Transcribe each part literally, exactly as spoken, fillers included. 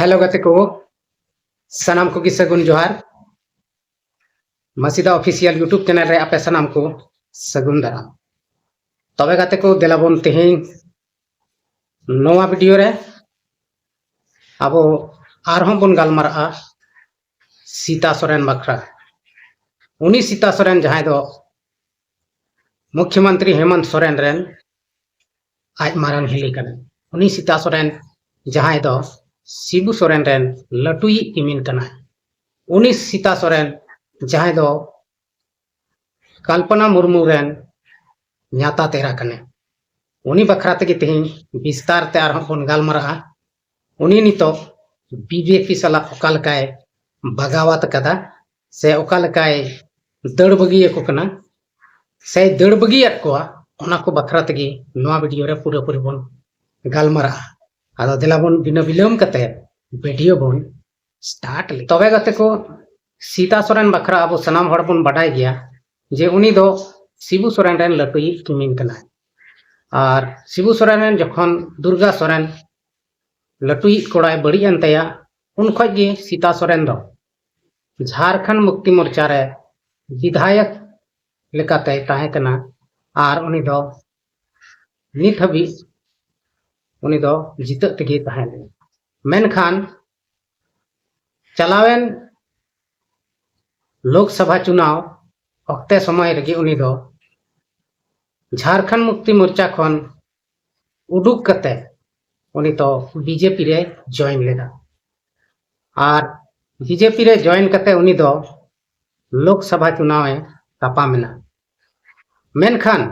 Hello ᱜᱟᱛᱮ ᱠᱚ, ᱥᱟᱱᱟᱢ ᱠᱚᱜᱮ ᱥᱟᱹᱜᱩᱱ ᱡᱚᱦᱟᱨ᱾ ᱢᱟᱥᱤᱫᱟ ᱚᱯᱷᱤᱥᱤᱭᱟᱞ YouTube ᱪᱮᱱᱮᱞ ᱨᱮ ᱟᱯᱮ ᱥᱟᱱᱟᱢ ᱠᱚ ᱥᱟᱹᱜᱩᱱ ᱫᱟᱨᱟᱢ᱾ ᱛᱚᱵᱮ ᱜᱟᱛᱮ ᱠᱚ, ᱫᱮᱞᱟ ᱵᱚᱱ ᱛᱮᱦᱮᱧ ᱱᱚᱣᱟ ᱵᱷᱤᱰᱤᱭᱳ ᱨᱮ ᱟᱵᱚ ᱟᱨᱦᱚᱸ ᱵᱚᱱ ᱜᱟᱞᱢᱟᱨᱟᱜᱼᱟ ᱥᱤᱛᱟ ᱥᱚᱨᱮᱱ ᱵᱟᱠᱷᱨᱟ᱾ ᱩᱱᱤ ᱥᱤᱛᱟ ᱥᱚᱨᱮᱱ ᱡᱟᱦᱟᱸᱭ ᱫᱚ ᱢᱩᱠᱷᱭᱚᱢᱚᱱᱛᱨᱤ ᱦᱮᱢᱚᱱᱛ ᱥᱚᱨᱮᱱ ᱨᱮᱱ ᱟᱡ ᱢᱟᱨᱟᱝ ᱦᱤᱞᱤ ᱠᱟᱱᱟᱭ᱾ ᱩᱱᱤ ᱥᱤᱛᱟ ᱥᱚᱨᱮᱱ ᱡᱟᱦᱟᱸᱭ ᱫᱚ ᱥᱤᱵᱩ ᱥᱚᱨᱮᱱ ᱨᱮᱱ ᱞᱟᱹᱴᱩᱭᱤᱡ ᱠᱤᱢᱤᱱ ᱠᱟᱱᱟᱭ᱾ ᱩᱱᱤ ᱥᱤᱛᱟ ᱥᱚᱨᱮᱱ ᱡᱟᱦᱟᱸᱭ ᱫᱚ ᱠᱚᱞᱯᱚᱱᱟ ᱢᱩᱨᱢᱩ ᱨᱮᱱ ᱧᱟᱛᱟ ᱛᱮᱨᱟ ᱠᱟᱱᱟᱭ᱾ ᱩᱱᱤ ᱵᱟᱠᱷᱨᱟ ᱛᱮᱜᱮ ᱛᱮᱦᱮᱧ ᱵᱤᱥᱛᱟᱨ ᱛᱮ ᱟᱨᱦᱚᱸ ᱵᱚᱱ ᱜᱟᱞᱢᱟᱨᱟᱜᱼᱟ᱾ ᱩᱱᱤ ᱱᱤᱛᱚᱜ ᱵᱤᱡᱮᱯᱤ ᱥᱟᱞᱟᱜ ᱚᱠᱟ ᱞᱮᱠᱟᱭ ᱵᱟᱜᱟᱣᱟᱛ ᱟᱠᱟᱫᱟ ᱥᱮ ᱚᱠᱟ ᱞᱮᱠᱟᱭ ᱫᱟᱹᱲ ᱵᱟᱹᱜᱤᱭᱟᱠᱚ ᱠᱟᱱᱟ ᱥᱮᱭ ᱫᱟᱹᱲ ᱵᱟᱹᱜᱤᱭᱟᱫ ᱠᱚᱣᱟ, ᱚᱱᱟ ᱠᱚ ᱵᱟᱠᱷᱨᱟ ᱛᱮᱜᱮ ᱱᱚᱣᱟ ᱵᱷᱤᱰᱤᱭᱳ ᱨᱮ ᱯᱩᱨᱟᱹᱯᱩᱨᱤ ᱵᱚᱱ ᱜᱟᱞᱢᱟᱨᱟᱜᱼᱟ᱾ ᱟᱫᱚ ᱫᱮᱞᱟ ᱵᱚᱱ ᱵᱤᱱᱟᱹ ᱵᱤᱞᱚᱢ ᱠᱟᱛᱮ ᱵᱷᱤᱰᱤᱭᱳ ᱵᱚᱱ ᱥᱴᱟᱨᱴ ᱞᱮ᱾ ᱛᱚᱵᱮ ᱜᱟᱛᱮ ᱠᱚ, ᱥᱤᱛᱟ ᱥᱚᱨᱮᱱ ᱵᱟᱠᱷᱨᱟ ᱟᱵᱚ ᱥᱟᱱᱟᱢ ᱦᱚᱲ ᱵᱚᱱ ᱵᱟᱰᱟᱭ ᱜᱮᱭᱟ ᱡᱮ ᱩᱱᱤ ᱫᱚ ᱥᱤᱵᱩ ᱥᱚᱨᱮᱱ ᱨᱮᱱ ᱞᱟᱹᱴᱩᱭᱤᱡ ᱠᱤᱢᱤᱱ ᱠᱟᱱᱟᱭ᱾ ᱟᱨ ᱥᱤᱵᱩ ᱥᱚᱨᱮᱱ ᱨᱮᱱ ᱡᱚᱠᱷᱚᱱ ᱫᱩᱨᱜᱟ ᱥᱚᱨᱮᱱ ᱞᱟᱹᱴᱩᱭᱤᱡ ᱠᱚᱲᱟᱭ ᱵᱟᱹᱲᱤᱡ ᱮᱱ ᱛᱟᱭᱟ, ᱩᱱ ᱠᱷᱚᱡ ᱜᱮ ᱥᱤᱛᱟ ᱥᱚᱨᱮᱱ ᱫᱚ ᱡᱷᱟᱨᱠᱷᱚᱸᱰ ᱢᱩᱠᱛᱤ ᱢᱳᱨᱪᱟ ᱨᱮ ᱵᱤᱫᱷᱟᱭᱚᱠ ᱞᱮᱠᱟᱛᱮᱭ ᱛᱟᱦᱮᱸ ᱠᱟᱱᱟ᱾ ᱟᱨ ᱩᱱᱤ ᱫᱚ ᱱᱤᱛ ᱦᱟᱹᱵᱤᱡ ᱩᱱᱤ ᱫᱚ ᱡᱤᱛᱟᱹᱜ ᱛᱮᱜᱮ ᱛᱟᱦᱮᱸ ᱞᱮᱱᱟ᱾ ᱢᱮᱱᱠᱷᱟᱱ ᱪᱟᱞᱟᱣᱮᱱ ᱞᱳᱠᱥᱚᱵᱷᱟ ᱪᱩᱱᱟᱣ ᱚᱠᱛᱮ ᱥᱚᱢᱚᱭ ᱨᱮᱜᱮ ᱩᱱᱤ ᱫᱚ ᱡᱷᱟᱨᱠᱷᱚᱸᱰ ᱢᱩᱠᱛᱤ ᱢᱳᱨᱪᱟ ᱠᱷᱚᱱ ᱩᱰᱩᱠ ᱠᱟᱛᱮ ᱩᱱᱤ ᱫᱚ ᱵᱤᱡᱮᱯᱤ ᱨᱮ ᱡᱚᱭᱮᱱ ᱞᱮᱫᱟ᱾ ᱟᱨ ᱵᱤᱡᱮᱯᱤ ᱨᱮ ᱡᱚᱭᱮᱱ ᱠᱟᱛᱮ ᱩᱱᱤ ᱫᱚ ᱞᱳᱠᱥᱚᱵᱷᱟ ᱪᱩᱱᱟᱣ ᱮ ᱛᱟᱯᱟᱢ ᱮᱱᱟ᱾ ᱢᱮᱱᱠᱷᱟᱱ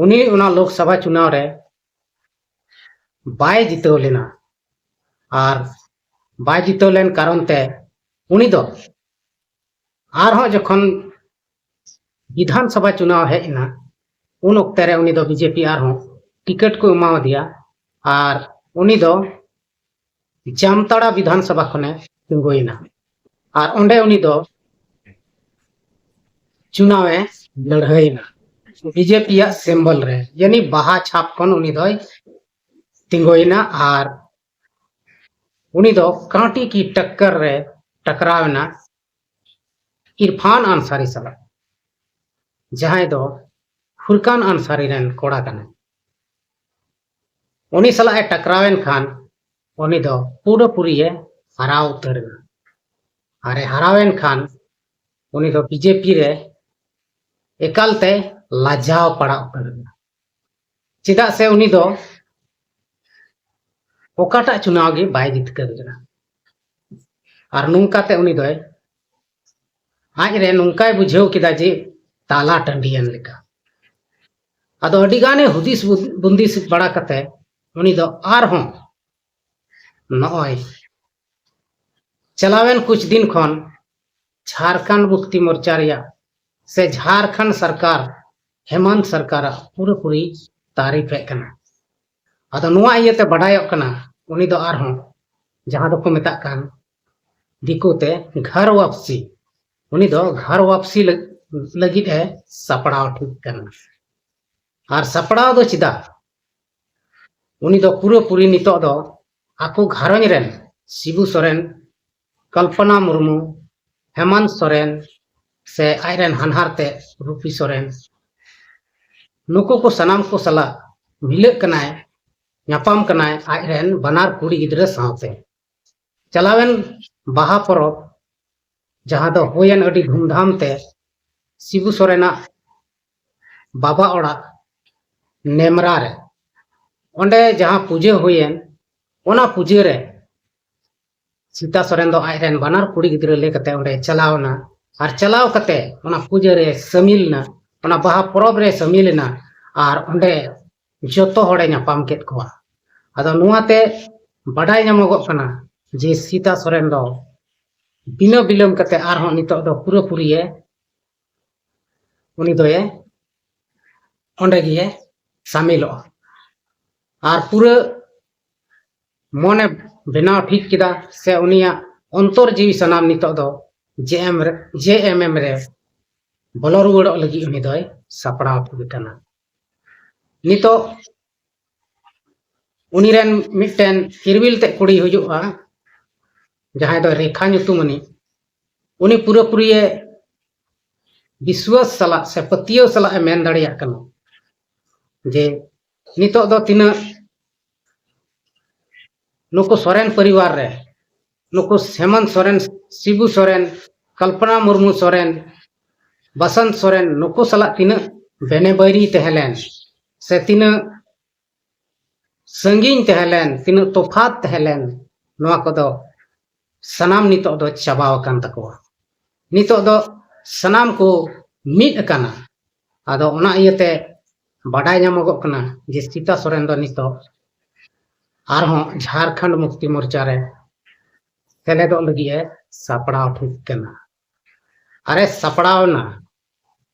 ᱩᱱᱤ ᱚᱱᱟ ᱞᱳᱠᱥᱚᱵᱷᱟ ᱪᱩᱱᱟᱣ ᱨᱮ ᱵᱟᱭ ᱡᱤᱛᱟᱹᱣ ᱞᱮᱱᱟ᱾ ᱟᱨ ᱵᱟᱭ ᱡᱤᱛᱟᱹᱣ ᱞᱮᱱ ᱠᱟᱨᱚᱱ ᱛᱮ ᱩᱱᱤ ᱫᱚ ᱟᱨᱦᱚᱸ ᱡᱚᱠᱷᱚᱱ ᱵᱤᱫᱷᱟᱱ ᱥᱚᱵᱷᱟ ᱪᱩᱱᱟᱣ ᱦᱮᱡ ᱮᱱᱟ, ᱩᱱ ᱚᱠᱛᱮ ᱨᱮ ᱩᱱᱤ ᱫᱚ ᱵᱤᱡᱮᱯᱤ ᱟᱨᱦᱚᱸ ᱴᱤᱠᱤᱴ ᱠᱚ ᱮᱢᱟᱣᱟᱫᱮᱭᱟ᱾ ᱟᱨ ᱩᱱᱤ ᱫᱚ ᱡᱟᱢᱛᱟᱲᱟ ᱵᱤᱫᱷᱟᱱ ᱥᱚᱵᱷᱟ ᱠᱷᱚᱱᱮ ᱛᱤᱸᱜᱩᱭᱮᱱᱟ᱾ ᱟᱨ ᱚᱸᱰᱮ ᱩᱱᱤ ᱫᱚ ᱪᱩᱱᱟᱣ ᱮ ᱞᱟᱹᱲᱦᱟᱹᱭᱮᱱᱟ ᱵᱤᱡᱮᱯᱤ ᱭᱟᱜ ᱥᱤᱢᱵᱚᱞ ᱨᱮ, ᱭᱟᱱᱤ ᱵᱟᱦᱟ ᱪᱷᱟᱯ ᱠᱷᱚᱱ ᱩᱱᱤ ᱫᱚᱭ ᱛᱤᱸᱜᱩᱭᱮᱱᱟ᱾ ᱟᱨ ᱩᱱᱤ ᱫᱚ ᱠᱟᱸᱴᱤ ᱠᱤ ᱴᱟᱠᱠᱟᱨ ᱨᱮ ᱴᱟᱠᱨᱟᱣ ᱮᱱᱟ ᱤᱨᱯᱷᱟᱱ ᱟᱱᱥᱟᱨᱤ ᱥᱟᱞᱟᱜ, ᱡᱟᱦᱟᱸᱭ ᱫᱚ ᱯᱷᱩᱨᱠᱟᱱ ᱟᱱᱥᱟᱨᱤ ᱨᱮᱱ ᱠᱚᱲᱟ ᱠᱟᱱᱟᱭ᱾ ᱩᱱᱤ ᱥᱟᱞᱟᱜ ᱮ ᱴᱟᱠᱨᱟᱣ ᱮᱱ ᱠᱷᱟᱱ ᱩᱱᱤ ᱫᱚ ᱯᱩᱨᱟᱹᱯᱩᱨᱤ ᱮ ᱦᱟᱨᱟᱣ ᱩᱛᱟᱹᱨ ᱮᱱᱟ᱾ ᱟᱨ ᱮ ᱦᱟᱨᱟᱣ ᱮᱱ ᱠᱷᱟᱱ ᱩᱱᱤ ᱫᱚ ᱵᱤᱡᱮᱯᱤ ᱨᱮ ᱮᱠᱟᱞᱛᱮ ᱞᱟᱡᱟᱣ ᱯᱟᱲᱟᱣ ᱩᱛᱟᱹᱨ ᱮᱱᱟ᱾ ᱪᱮᱫᱟᱜ ᱥᱮ ᱩᱱᱤ ᱫᱚ ᱚᱠᱟᱴᱟᱜ ᱪᱩᱱᱟᱣ ᱜᱮ ᱵᱟᱭ ᱡᱤᱛᱠᱟᱹᱨ ᱞᱮᱱᱟ᱾ ᱟᱨ ᱱᱚᱝᱠᱟᱛᱮ ᱩᱱᱤ ᱫᱚᱭ ᱟᱡ ᱨᱮ ᱱᱚᱝᱠᱟᱭ ᱵᱩᱡᱷᱟᱹᱣ ᱠᱮᱫᱟ ᱡᱮ ᱛᱟᱞᱟ ᱴᱟᱺᱰᱤᱭᱮᱱ ᱞᱮᱠᱟ᱾ ᱟᱫᱚ ᱟᱹᱰᱤ ᱜᱟᱱᱮ ᱦᱩᱫᱤᱥ ᱵᱩᱫ-, ᱵᱩᱱᱫᱤᱥ ᱵᱟᱲᱟ ᱠᱟᱛᱮ ᱩᱱᱤ ᱫᱚ ᱟᱨᱦᱚᱸ ᱱᱚᱜᱼᱚᱭ ᱪᱟᱞᱟᱣᱮᱱ ᱠᱩᱪ ᱫᱤᱱ ᱠᱷᱚᱱ ᱡᱷᱟᱨᱠᱷᱚᱸᱰ ᱢᱩᱠᱛᱤ ᱢᱳᱨᱪᱟ ᱨᱮᱭᱟᱜ ᱥᱮ ᱡᱷᱟᱨᱠᱷᱚᱸᱰ ᱥᱚᱨᱠᱟᱨ, ᱦᱮᱢᱟᱱᱛ ᱥᱚᱨᱠᱟᱨᱟᱜ ᱯᱩᱨᱟᱹᱯᱩᱨᱤ ᱛᱟᱨᱤᱯ ᱦᱮᱡ ᱠᱟᱱᱟ᱾ ᱟᱫᱚ ᱱᱚᱣᱟ ᱤᱭᱟᱹᱛᱮ ᱵᱟᱰᱟᱭᱚᱜ ᱠᱟᱱᱟ ᱩᱱᱤ ᱫᱚ ᱟᱨᱦᱚᱸ ᱡᱟᱦᱟᱸ ᱫᱚᱠᱚ ᱢᱮᱛᱟᱜ ᱠᱟᱱ ᱫᱤᱠᱩ ᱛᱮ ᱜᱷᱟᱨ ᱣᱟᱯᱥᱤ, ᱩᱱᱤ ᱫᱚ ᱜᱷᱟᱨ ᱣᱟᱯᱥᱤ ᱞᱟᱹᱜ-, ᱞᱟᱹᱜᱤᱫ ᱮ ᱥᱟᱯᱲᱟᱣ ᱴᱷᱤᱠ ᱠᱟᱱᱟ᱾ ᱟᱨ ᱥᱟᱯᱲᱟᱣ ᱫᱚ ᱪᱮᱫᱟᱜ? ᱩᱱᱤ ᱫᱚ ᱯᱩᱨᱟᱹᱯᱩᱨᱤ ᱱᱤᱛᱚᱜ ᱫᱚ ᱟᱠᱚ ᱜᱷᱟᱨᱚᱸᱡᱽ ᱨᱮᱱ ᱥᱤᱵᱩ ᱥᱚᱨᱮᱱ, ᱠᱚᱞᱯᱚᱱᱟ ᱢᱩᱨᱢᱩ, ᱦᱮᱢᱟᱱᱛ ᱥᱚᱨᱮᱱ ᱥᱮ ᱟᱡ ᱨᱮᱱ ᱦᱟᱱᱦᱟᱨ ᱛᱮ ᱨᱩᱯᱤ ᱥᱚᱨᱮᱱ, ᱱᱩᱠᱩ ᱠᱚ ᱥᱟᱱᱟᱢ ᱠᱚ ᱥᱟᱞᱟᱜ ᱢᱤᱞᱟᱹᱜ ᱠᱟᱱᱟᱭ, ᱧᱟᱯᱟᱢ ᱠᱟᱱᱟᱭ ᱟᱡ ᱨᱮᱱ ᱵᱟᱱᱟᱨ ᱠᱩᱲᱤ ᱜᱤᱫᱽᱨᱟᱹ ᱥᱟᱶᱛᱮ᱾ ᱪᱟᱞᱟᱣᱮᱱ ᱵᱟᱦᱟ ᱯᱚᱨᱚᱵᱽ, ᱡᱟᱦᱟᱸ ᱫᱚ ᱦᱩᱭᱮᱱ ᱟᱹᱰᱤ ᱫᱷᱩᱢᱫᱷᱟᱢ ᱛᱮ ᱥᱤᱵᱩ ᱥᱚᱨᱮᱱᱟᱜ ᱵᱟᱵᱟ ᱚᱲᱟᱜ ᱱᱮᱢᱨᱟ ᱨᱮ, ᱚᱸᱰᱮ ᱡᱟᱦᱟᱸ ᱯᱩᱡᱟᱹ ᱦᱩᱭᱮᱱ, ᱚᱱᱟ ᱯᱩᱡᱟᱹ ᱨᱮ ᱥᱤᱛᱟ ᱥᱚᱨᱮᱱ ᱫᱚ ᱟᱡ ᱨᱮᱱ ᱵᱟᱱᱟᱨ ᱠᱩᱲᱤ ᱜᱤᱫᱽᱨᱟᱹ ᱞᱟᱹᱭ ᱠᱟᱛᱮ ᱚᱸᱰᱮ ᱪᱟᱞᱟᱣ ᱮᱱᱟ᱾ ᱟᱨ ᱪᱟᱞᱟᱣ ᱠᱟᱛᱮ ᱚᱱᱟ ᱯᱩᱡᱟᱹ ᱨᱮ ᱥᱟᱹᱢᱤᱞ ᱮᱱᱟ, ᱚᱱᱟ ᱵᱟᱦᱟ ᱯᱚᱨᱚᱵᱽ ᱨᱮ ᱥᱟᱹᱢᱤᱞ ᱮᱱᱟ᱾ ᱟᱨ ᱚᱸᱰᱮ ᱡᱚᱛᱚ ᱦᱚᱲᱮ ᱧᱟᱯᱟᱢ ᱠᱮᱫ ᱠᱚᱣᱟ᱾ ᱟᱫᱚ ᱱᱚᱣᱟᱛᱮ ᱵᱟᱰᱟᱭ ᱧᱟᱢᱚᱜᱚᱜ ᱠᱟᱱᱟ ᱡᱮ ᱥᱤᱛᱟ ᱥᱚᱨᱮᱱ ᱫᱚ ᱵᱤᱱᱟᱹ ᱵᱤᱞᱚᱢ ᱠᱟᱛᱮ ᱟᱨᱦᱚᱸ ᱱᱤᱛᱚᱜ ᱫᱚ ᱯᱩᱨᱟᱹᱯᱩᱨᱤᱭᱮ ᱩᱱᱤ ᱫᱚᱭᱮ ᱚᱸᱰᱮ ᱜᱮᱭᱮ ᱥᱟᱢᱤᱞᱚᱜᱼᱟ᱾ ᱟᱨ ᱯᱩᱨᱟᱹ ᱢᱚᱱᱮ ᱵᱮᱱᱟᱣ ᱴᱷᱤᱠ ᱠᱮᱫᱟ ᱥᱮ ᱩᱱᱤᱭᱟᱜ ᱚᱱᱛᱚᱨ ᱡᱤᱣᱤ ᱥᱟᱱᱟᱢ ᱱᱤᱛᱚᱜ ᱫᱚ ᱡᱮ ᱮᱢ ᱨᱮ, ᱡᱮ ᱮᱢ ᱮᱢ ᱨᱮ ᱵᱚᱞᱚ ᱨᱩᱣᱟᱹᱲᱚᱜ ᱞᱟᱹᱜᱤᱫ ᱩᱱᱤ ᱫᱚᱭ ᱥᱟᱯᱲᱟᱣ ᱴᱷᱤᱠ ᱠᱟᱱᱟ᱾ ᱱᱤᱛᱚᱜ ᱩᱱᱤ ᱨᱮᱱ ᱢᱤᱫᱴᱮᱱ ᱤᱨᱵᱤᱞ ᱛᱮᱫ ᱠᱩᱲᱤ ᱦᱤᱡᱩᱜᱼᱟ, ᱡᱟᱦᱟᱸᱭ ᱫᱚ ᱨᱮᱠᱷᱟ ᱧᱩᱛᱩᱢᱟᱱᱤᱡ, ᱩᱱᱤ ᱯᱩᱨᱟᱹᱯᱩᱨᱤᱭᱮ ᱵᱤᱥᱣᱟᱥ ᱥᱟᱞᱟᱜ ᱥᱮ ᱯᱟᱹᱛᱭᱟᱹᱣ ᱥᱟᱞᱟᱜ ᱮ ᱢᱮᱱ ᱫᱟᱲᱮᱭᱟᱜ ᱠᱟᱱᱟ ᱡᱮ ᱱᱤᱛᱚᱜ ᱫᱚ ᱛᱤᱱᱟᱹᱜ ᱱᱩᱠᱩ ᱥᱚᱨᱮᱱ ᱯᱚᱨᱤᱵᱟᱨ ᱨᱮ ᱱᱩᱠᱩ ᱦᱮᱢᱚᱱᱛ ᱥᱚᱨᱮᱱ, ᱥᱤᱵᱩ ᱥᱚᱨᱮᱱ, ᱠᱚᱞᱯᱚᱱᱟ ᱢᱩᱨᱢᱩ ᱥᱚᱨᱮᱱ, ᱵᱟᱥᱚᱱᱛ ᱥᱚᱨᱮᱱ, ᱱᱩᱠᱩ ᱥᱟᱞᱟᱜ ᱛᱤᱱᱟᱹᱜ ᱵᱮᱱᱮᱵᱟᱹᱭᱨᱤ ᱛᱟᱦᱮᱸ ᱞᱮᱱ ᱥᱮ ᱛᱤᱱᱟᱹᱜ ᱥᱟᱺᱜᱤᱧ ᱛᱟᱦᱮᱸ ᱞᱮᱱ, ᱛᱤᱱᱟᱹᱜ ᱛᱚᱯᱷᱟᱛ ᱛᱟᱦᱮᱸ ᱞᱮᱱ, ᱱᱚᱣᱟ ᱠᱚᱫᱚ ᱥᱟᱱᱟᱢ ᱱᱤᱛᱚᱜ ᱫᱚ ᱪᱟᱵᱟ ᱟᱠᱟᱱ ᱛᱟᱠᱚᱣᱟ᱾ ᱱᱤᱛᱚᱜ ᱫᱚ ᱥᱟᱱᱟᱢ ᱠᱚ ᱢᱤᱫ ᱟᱠᱟᱱᱟ᱾ ᱟᱫᱚ ᱚᱱᱟ ᱤᱭᱟᱹᱛᱮ ᱵᱟᱰᱟᱭ ᱧᱟᱢᱚᱜᱚᱜ ᱠᱟᱱᱟ ᱡᱮ ᱥᱤᱛᱟ ᱥᱚᱨᱮᱱ ᱫᱚ ᱱᱤᱛᱚᱜ ᱟᱨᱦᱚᱸ ᱡᱷᱟᱲᱠᱷᱚᱸᱰ ᱢᱩᱠᱛᱤ ᱢᱳᱨᱪᱟ ᱨᱮ ᱥᱮᱞᱮᱫᱚᱜ ᱞᱟᱹᱜᱤᱫ ᱮ ᱥᱟᱯᱲᱟᱣ ᱴᱷᱤᱠ ᱠᱟᱱᱟ᱾ ᱟᱨᱮ ᱥᱟᱯᱲᱟᱣ ᱮᱱᱟ,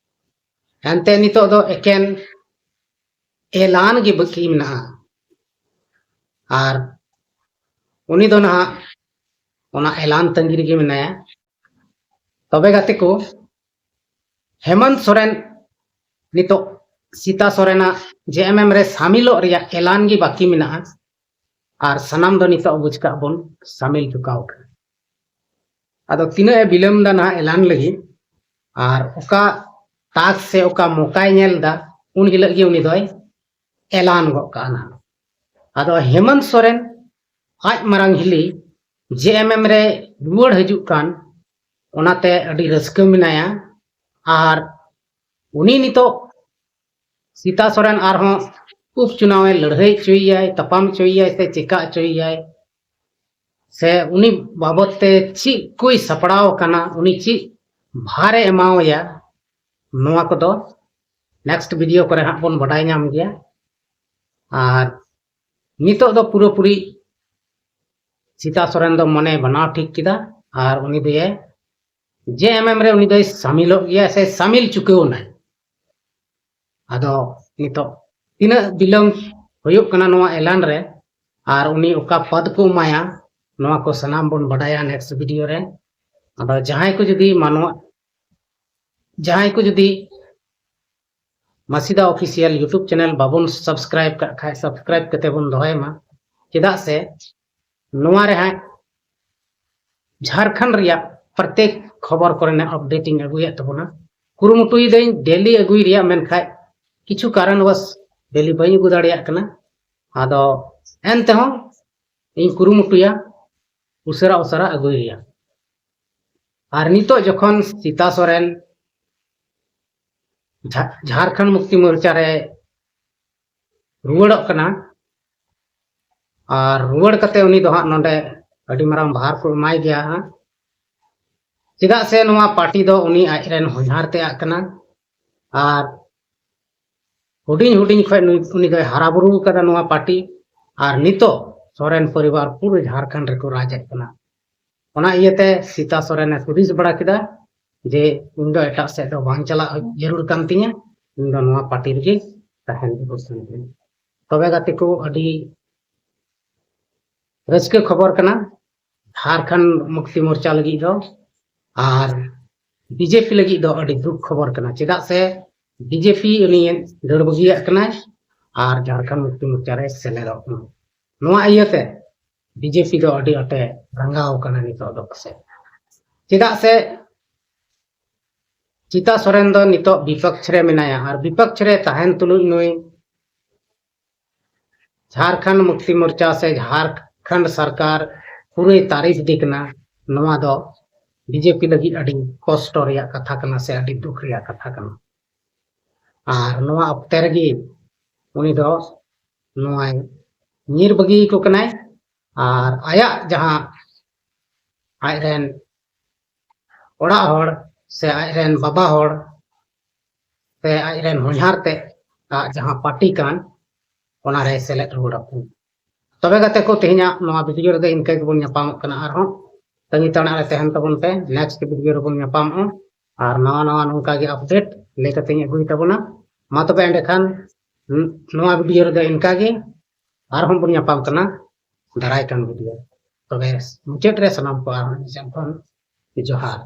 ᱮᱱᱛᱮ ᱱᱤᱛᱚᱜ ᱫᱚ ᱮᱠᱮᱱ ᱮᱞᱟᱱ ᱜᱮ ᱵᱟᱹᱠᱤ ᱢᱮᱱᱟᱜᱼᱟ᱾ ᱟᱨ ᱩᱱᱤ ᱫᱚ ᱱᱟᱦᱟᱜ ᱚᱱᱟ ᱮᱞᱟᱱ ᱛᱟᱺᱜᱤ ᱨᱮᱜᱮ ᱢᱮᱱᱟᱭᱟ᱾ ᱛᱚᱵᱮ ᱜᱟᱛᱮ ᱠᱚ, ᱦᱮᱢᱚᱱᱛ ᱥᱚᱨᱮᱱ ᱱᱤᱛᱚᱜ ᱥᱤᱛᱟ ᱥᱚᱨᱮᱱᱟᱜ ᱡᱮ ᱮᱢ ᱮᱢ ᱨᱮ ᱥᱟᱢᱤᱞᱚᱜ ᱨᱮᱭᱟᱜ ᱮᱞᱟᱱ ᱜᱮ ᱵᱟᱹᱠᱤ ᱢᱮᱱᱟᱜᱼᱟ᱾ ᱟᱨ ᱥᱟᱱᱟᱢ ᱫᱚ ᱱᱤᱛᱚᱜ ᱵᱩᱡᱽ ᱠᱟᱜ ᱵᱚᱱ ᱥᱟᱢᱤᱞ ᱪᱩᱠᱟᱣ ᱠᱟᱱᱟ᱾ ᱟᱫᱚ ᱛᱤᱱᱟᱹᱜ ᱮ ᱵᱤᱞᱚᱢ ᱮᱫᱟ ᱱᱟᱦᱟᱜ ᱮᱞᱟᱱ ᱞᱟᱹᱜᱤᱫ, ᱟᱨ ᱚᱠᱟ ᱛᱟᱠ ᱥᱮ ᱚᱠᱟ ᱢᱚᱠᱟᱭ ᱧᱮᱞ ᱮᱫᱟ, ᱩᱱ ᱦᱤᱞᱳᱜ ᱜᱮ ᱩᱱᱤ ᱫᱚᱭ ᱮᱞᱟᱱ ᱜᱚᱫ ᱠᱟᱜᱼᱟ ᱱᱟᱦᱟᱜ᱾ ᱟᱫᱚ ᱦᱮᱢᱚᱱᱛ ᱥᱚᱨᱮᱱ ᱟᱡ ᱢᱟᱨᱟᱝ ᱦᱤᱞᱤ ᱡᱮ ᱮᱢ ᱮᱢ ᱨᱮ ᱨᱩᱣᱟᱹᱲ ᱦᱤᱡᱩᱜ ᱠᱟᱱ, ᱚᱱᱟᱛᱮ ᱟᱹᱰᱤ ᱨᱟᱹᱥᱠᱟᱹ ᱢᱮᱱᱟᱭᱟ᱾ ᱟᱨ ᱩᱱᱤ ᱱᱤᱛᱚᱜ ᱥᱤᱛᱟ ᱥᱚᱨᱮᱱ ᱟᱨᱦᱚᱸ ᱩᱯᱪᱩᱱᱟᱣ ᱮ ᱞᱟᱹᱲᱦᱟᱹᱭ ᱦᱚᱪᱚᱭᱮᱭᱟᱭ, ᱛᱟᱯᱟᱢ ᱦᱚᱪᱚᱭᱮᱭᱟᱭ ᱥᱮ ᱪᱮᱠᱟ ᱦᱚᱪᱚᱭᱮᱭᱟᱭ, ᱥᱮ ᱩᱱᱤ ᱵᱟᱵᱚᱫ ᱛᱮ ᱪᱮᱫ ᱠᱚᱭ ᱥᱟᱯᱲᱟᱣ ᱟᱠᱟᱱᱟ, ᱩᱱᱤ ᱪᱮᱫ ᱵᱷᱟᱨ ᱮ ᱮᱢᱟᱣᱟᱭᱟ, ᱱᱚᱣᱟ ᱠᱚᱫᱚ ᱱᱮᱠᱥᱴ ᱵᱷᱤᱰᱤᱭᱳ ᱠᱚᱨᱮ ᱦᱟᱸᱜ ᱵᱚᱱ ᱵᱟᱰᱟᱭ ᱧᱟᱢ ᱜᱮᱭᱟ᱾ ᱟᱨ ᱱᱤᱛᱚᱜ ᱫᱚ ᱯᱩᱨᱟᱹᱯᱩᱨᱤ ᱥᱤᱛᱟ ᱥᱚᱨᱮᱱ ᱫᱚ ᱢᱚᱱᱮ ᱵᱮᱱᱟᱣ ᱴᱷᱤᱠ ᱠᱮᱫᱟ ᱟᱨ ᱩᱱᱤ ᱫᱚᱭᱮ ᱡᱮ ᱮᱢ ᱮᱢ ᱨᱮ ᱩᱱᱤ ᱫᱚᱭ ᱥᱟᱢᱤᱞᱚᱜ ᱜᱮᱭᱟ ᱥᱮ ᱥᱟᱢᱤᱞ ᱪᱩᱠᱟᱹᱣ ᱮᱱᱟᱭ᱾ ᱟᱫᱚ ᱱᱤᱛᱚᱜ ᱛᱤᱱᱟᱹᱜ ᱵᱤᱞᱚᱢ ᱦᱩᱭᱩᱜ ᱠᱟᱱᱟ ᱱᱚᱣᱟ ᱮᱞᱟᱱ ᱨᱮ ᱟᱨ ᱩᱱᱤ ᱚᱠᱟ ᱯᱚᱫ ᱠᱚ ᱮᱢᱟᱭᱟ, ᱱᱚᱣᱟ ᱠᱚ ᱥᱟᱱᱟᱢ ᱵᱚᱱ ᱵᱟᱰᱟᱭᱟ ᱱᱮᱠᱥᱴ ᱵᱷᱤᱰᱤᱭᱳ ᱨᱮ᱾ ᱟᱫᱚ ᱡᱟᱦᱟᱸᱭ ᱠᱚ ᱡᱩᱫᱤ ᱢᱟᱱᱣᱟ, ᱡᱟᱦᱟᱸᱭ ᱠᱚ ᱡᱩᱫᱤ ᱢᱟᱥᱤᱫᱟ ᱚᱯᱷᱤᱥᱤᱭᱟᱞ ᱭᱩᱴᱩᱵᱽ ᱪᱮᱱᱮᱞ ᱵᱟᱵᱚᱱ ᱥᱟᱵᱥᱠᱨᱟᱭᱤᱵ ᱠᱟᱜ ᱠᱷᱟᱡ, ᱥᱟᱵᱥᱠᱨᱟᱭᱤᱵ ᱠᱟᱛᱮ ᱵᱚᱱ ᱫᱚᱦᱚᱭ ᱢᱟ, ᱪᱮᱫᱟᱜ ᱥᱮ ᱱᱚᱣᱟ ᱨᱮ ᱦᱟᱸᱜ ᱡᱷᱟᱲᱠᱷᱚᱸᱰ ᱨᱮᱭᱟᱜ ᱯᱨᱚᱛᱮᱠ ᱠᱷᱚᱵᱚᱨ ᱠᱚᱨᱮᱱᱟᱜ ᱟᱯᱰᱮᱴ ᱤᱧ ᱟᱹᱜᱩᱭᱮᱫ ᱛᱟᱵᱚᱱᱟ᱾ ᱠᱩᱨᱩᱢᱩᱴᱩᱭᱮᱫᱟᱹᱧ ᱰᱮᱞᱤ ᱟᱹᱜᱩᱭ ᱨᱮᱭᱟᱜ, ᱢᱮᱱᱠᱷᱟᱡ ᱠᱤᱪᱷᱩ ᱠᱟᱨᱚᱱᱵᱚᱥ ᱰᱮᱞᱤ ᱵᱟᱹᱧ ᱟᱹᱜᱩ ᱫᱟᱲᱮᱭᱟᱜ ᱠᱟᱱᱟ᱾ ᱟᱫᱚ ᱮᱱᱛᱮᱦᱚᱸ ᱤᱧ ᱠᱩᱨᱩᱢᱩᱴᱩᱭᱟ ᱩᱥᱟᱹᱨᱟ ᱩᱥᱟᱹᱨᱟ ᱟᱹᱜᱩᱭ ᱨᱮᱭᱟᱜ᱾ ᱟᱨ ᱱᱤᱛᱚᱜ ᱡᱚᱠᱷᱚᱱ ᱥᱤᱛᱟ ᱥᱚᱨᱮᱱ ᱡᱷᱟ- ᱡᱷᱟᱲᱠᱷᱚᱸᱰ ᱢᱩᱠᱛᱤ ᱢᱳᱨᱪᱟ ᱨᱮ ᱨᱩᱣᱟᱹᱲᱚᱜ ᱠᱟᱱᱟ, ᱟᱨ ᱨᱩᱣᱟᱹᱲ ᱠᱟᱛᱮ ᱩᱱᱤ ᱫᱚ ᱦᱟᱸᱜ ᱱᱚᱰᱮ ᱟᱹᱰᱤ ᱢᱟᱨᱟᱝ ᱵᱷᱟᱨ ᱠᱚ ᱮᱢᱟᱭ ᱜᱮᱭᱟ ᱦᱟᱸᱜ᱾ ᱪᱮᱫᱟᱜ ᱥᱮ ᱱᱚᱣᱟ ᱯᱟᱨᱴᱤ ᱫᱚ ᱩᱱᱤ ᱟᱡᱨᱮᱱ ᱦᱚᱧᱦᱟᱨ ᱛᱮᱭᱟᱜ ᱠᱟᱱᱟ, ᱟᱨ ᱦᱩᱰᱤᱧ ᱦᱩᱰᱤᱧ ᱠᱷᱚᱱ ᱱᱩᱭ- ᱩᱱᱤ ᱫᱚᱭ ᱦᱟᱨᱟ ᱵᱩᱨᱩ ᱟᱠᱟᱫᱟ ᱱᱚᱣᱟ ᱯᱟᱨᱴᱤ᱾ ᱟᱨ ᱱᱤᱛᱚᱜ ᱥᱚᱨᱮᱱ ᱯᱚᱨᱤᱵᱟᱨ ᱯᱩᱨᱟᱹ ᱡᱷᱟᱲᱠᱷᱚᱸᱰ ᱨᱮᱠᱚ ᱨᱟᱡᱮᱫ ᱠᱟᱱᱟ᱾ ᱚᱱᱟ ᱤᱭᱟᱹᱛᱮ ᱥᱤᱛᱟ ᱥᱚᱨᱮᱱᱮ ᱦᱩᱫᱤᱥ ᱵᱟᱲᱟ ᱠᱮᱫᱟ ᱡᱮ ᱤᱧ ᱫᱚ ᱮᱴᱟᱜ ᱥᱮᱫ ᱫᱚ ᱵᱟᱝ ᱪᱟᱞᱟᱜ ᱡᱟᱹᱨᱩᱲ ᱠᱟᱱ ᱛᱤᱧᱟ, ᱤᱧ ᱫᱚ ᱱᱚᱣᱟ ᱯᱟᱨᱴᱤ ᱨᱮᱜᱮ ᱛᱟᱦᱮᱱ ᱡᱟᱹᱨᱩᱲ ᱠᱟᱱ ᱛᱤᱧᱟ᱾ ᱛᱚᱵᱮ ᱜᱟᱛᱮ ᱠᱚ, ᱟᱹᱰᱤ ᱨᱟᱹᱥᱠᱟᱹ ᱠᱷᱚᱵᱚᱨ ᱠᱟᱱᱟ᱾ ᱡᱷᱟᱲᱠᱷᱚᱸᱰ ᱢᱩᱠᱛᱤ ᱢᱳᱨᱪᱟ ᱞᱟᱹᱜᱤᱫ ᱫᱚ ᱟᱨ ᱵᱤᱡᱮᱯᱤ ᱞᱟᱹᱜᱤᱫ ᱫᱚ ᱟᱹᱰᱤ ᱫᱩᱠ ᱠᱷᱚᱵᱚᱨ ᱠᱟᱱᱟ, ᱪᱮᱫᱟᱜ ᱥᱮ ᱵᱤᱡᱮᱯᱤ ᱩᱱᱤ ᱫᱟᱹᱲ ᱵᱟᱹᱜᱤᱭᱟᱜ ᱠᱟᱱᱟᱭ ᱟᱨ ᱡᱷᱟᱲᱠᱷᱚᱸᱰ ᱢᱩᱠᱛᱤ ᱢᱳᱨᱪᱟ ᱨᱮ ᱥᱮᱞᱮᱫᱚᱜ ᱠᱟᱱᱟ᱾ ᱱᱚᱣᱟ ᱤᱭᱟᱹᱛᱮ ᱵᱤᱡᱮᱯᱤ ᱫᱚ ᱟᱹᱰᱤ ᱟᱸᱴᱮ ᱨᱟᱸᱜᱟᱣ ᱠᱟᱱᱟ ᱱᱤᱛᱚᱜ ᱫᱚ ᱯᱟᱥᱮᱡ, ᱪᱮᱫᱟᱜ ᱥᱮ ᱪᱤᱛᱟ ᱥᱚᱨᱮᱱ ᱫᱚ ᱱᱤᱛᱚᱜ ᱵᱤᱯᱚᱠᱷ ᱨᱮ ᱢᱮᱱᱟᱭᱟ, ᱟᱨ ᱵᱤᱯᱚᱠᱷ ᱨᱮ ᱛᱟᱦᱮᱱ ᱛᱩᱞᱩᱡ ᱱᱩᱭ ᱡᱷᱟᱲᱠᱷᱚᱸᱰ ᱢᱩᱠᱛᱤ ᱢᱳᱨᱪᱟ ᱥᱮ ᱡᱷᱟᱲᱠᱷᱚᱸᱰ ᱥᱚᱨᱠᱟᱨ ᱯᱩᱨᱟᱹᱭ ᱛᱟᱨᱤᱯᱷ ᱤᱫᱤ ᱠᱟᱱᱟ᱾ ᱱᱚᱣᱟ ᱫᱚ ᱵᱤᱡᱮᱯᱤ ᱞᱟᱹᱜᱤᱫ ᱟᱹᱰᱤ ᱠᱚᱥᱴᱚ ᱨᱮᱭᱟᱜ ᱠᱟᱛᱷᱟ ᱠᱟᱱᱟ ᱥᱮ ᱟᱹᱰᱤ ᱫᱩᱠ ᱨᱮᱭᱟᱜ ᱠᱟᱛᱷᱟ ᱠᱟᱱᱟ᱾ ᱟᱨ ᱱᱚᱣᱟ ᱚᱠᱛᱮ ᱨᱮᱜᱮ ᱩᱱᱤ ᱫᱚ ᱱᱚᱣᱟᱭ ᱧᱤᱨ ᱵᱟᱹᱜᱤ ᱟᱠᱚ ᱠᱟᱱᱟᱭ, ᱟᱨ ᱟᱭᱟᱜ ᱡᱟᱦᱟᱸ ᱟᱡᱨᱮᱱ ᱚᱲᱟᱜ ᱦᱚᱲ ᱥᱮ ᱟᱡᱨᱮᱱ ᱵᱟᱵᱟ ᱦᱚᱲ ᱥᱮ ᱟᱡᱨᱮᱱ ᱦᱚᱧᱦᱟᱨ ᱛᱮ ᱟᱜ ᱡᱟᱦᱟᱸ ᱯᱟᱨᱴᱤ ᱠᱟᱱ, ᱚᱱᱟᱨᱮ ᱥᱮᱞᱮᱫ ᱨᱩᱣᱟᱹᱲ ᱟᱠᱚ᱾ ᱛᱚᱵᱮ ᱜᱟᱛᱮ ᱠᱚ, ᱛᱮᱦᱮᱧᱟᱜ ᱱᱚᱣᱟ ᱵᱷᱤᱰᱤᱭᱳ ᱨᱮᱫᱚ ᱤᱱᱠᱟᱹ ᱜᱮᱵᱚᱱ ᱧᱟᱯᱟᱢᱚᱜ ᱠᱟᱱᱟ᱾ ᱟᱨᱦᱚᱸ ᱛᱟᱺᱜᱤ ᱛᱟᱲᱟᱜ ᱨᱮ ᱛᱟᱦᱮᱱ ᱛᱟᱵᱚᱱ ᱯᱮ, ᱱᱮᱠᱥᱴ ᱵᱷᱤᱰᱤᱭᱳ ᱨᱮᱵᱚᱱ ᱧᱟᱯᱟᱢᱚᱜᱼᱟ᱾ ᱟᱨ ᱱᱟᱣᱟ ᱱᱟᱣᱟ ᱱᱚᱝᱠᱟ ᱜᱮ ᱟᱯᱰᱮᱴ ᱞᱟᱹᱭ ᱠᱟᱛᱮᱧ ᱟᱹᱜᱩᱭ ᱛᱟᱵᱚᱱᱟ᱾ ᱢᱟ ᱛᱚᱵᱮ ᱮᱸᱰᱮᱠᱷᱟᱱ ᱱᱚᱣᱟ ᱵᱷᱤᱰᱤᱭᱳ ᱨᱮᱫᱚ ᱤᱱᱠᱟ ᱜᱮ, ᱟᱨᱦᱚᱸ ᱵᱚᱱ ᱧᱟᱯᱟᱢ ᱠᱟᱱᱟ ᱫᱟᱨᱟᱭ ᱠᱟᱱ ᱵᱷᱤᱰᱤᱭᱳ᱾ ᱛᱚᱵᱮ ᱢᱩᱪᱟᱹᱫ ᱨᱮ ᱥᱟᱱᱟᱢ ᱠᱚ ᱟᱨᱦᱚᱸ ᱤᱧ ᱥᱮᱱ ᱠᱷᱚᱱ ᱡᱚᱦᱟᱨ᱾